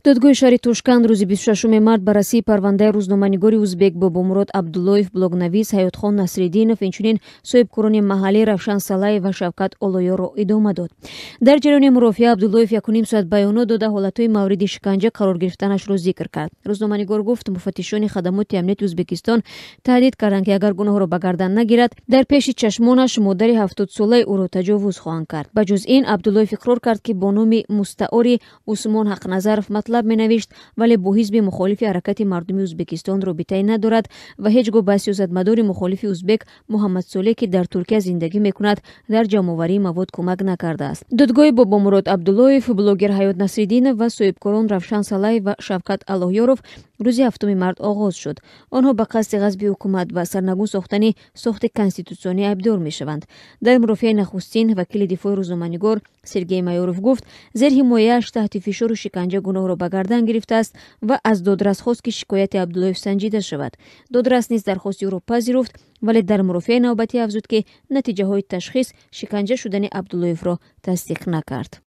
Додгоҳи шаҳри Тошканд рӯзи 26 март баррасии парвандаи рӯзноманигори узбек Бобомурод Абдуллоев, блогнавис Ҳаётхон Насриддинов, инчунин соҳибкорони маҳаллӣ Равшан Салаев ва Шавкат Олоёрро идома дод. Дар ҷараёни мурофиа Абдуллоев 1,5 соат баёнот дода, ҳолатҳои мавриди шиканҷа қарор гирифтанашро зикр кард. Рӯзноманигор гуфт, муфаттишони хадамоти амнияти Ӯзбекистон таҳдид карданд, ки агар гуноҳро ба гардан нагирад, дар пеши чашмонаш модари 70-солаи ӯро таҷовуз хоҳанд кард. Ба ҷуз ин, Абдуллоев иқрор кард, ки бо номи мустаори Усмон Ҳақназаров матлаб менавишт, вале бо ҳизби мухолифи Ҳаракати мардуми Ӯзбекистон робитае надорад ва ҳеҷ гоҳ ба сиёсатмадори мухолифи узбек Муҳаммад Солеҳ, ки дар Туркия зиндагӣ мекунад, дар ҷамъоварии мавод кӯмак накардааст. Додгоҳи Бобомурод Абдуллоев, блогер Ҳаёт Насриддинов ва соҳибкорон Равшан Салаев ва Шавкат Аллоҳёров рӯзи 7 март оғоз шуд. Онҳо ба қасди ғасби ҳукумат ва сарнагун сохтани сохти конститутсионӣ айбдор мешаванд. Дар мурофиаи нахустин вакили дифои рӯзноманигор Сергей Майоров гуфт, зерҳимояаш таҳти фишору шиканҷа гуноҳро ба гардан гирифтааст ва аз додрас хост, ки шикояти Абдуллоев санҷида шавад. Додрас низ дархости ӯро пазируфт, вале дар мурофиаи навбатӣ афзуд, ки натиҷаҳои ташхис шиканҷа шудани Абдуллоевро тасдиқ накард.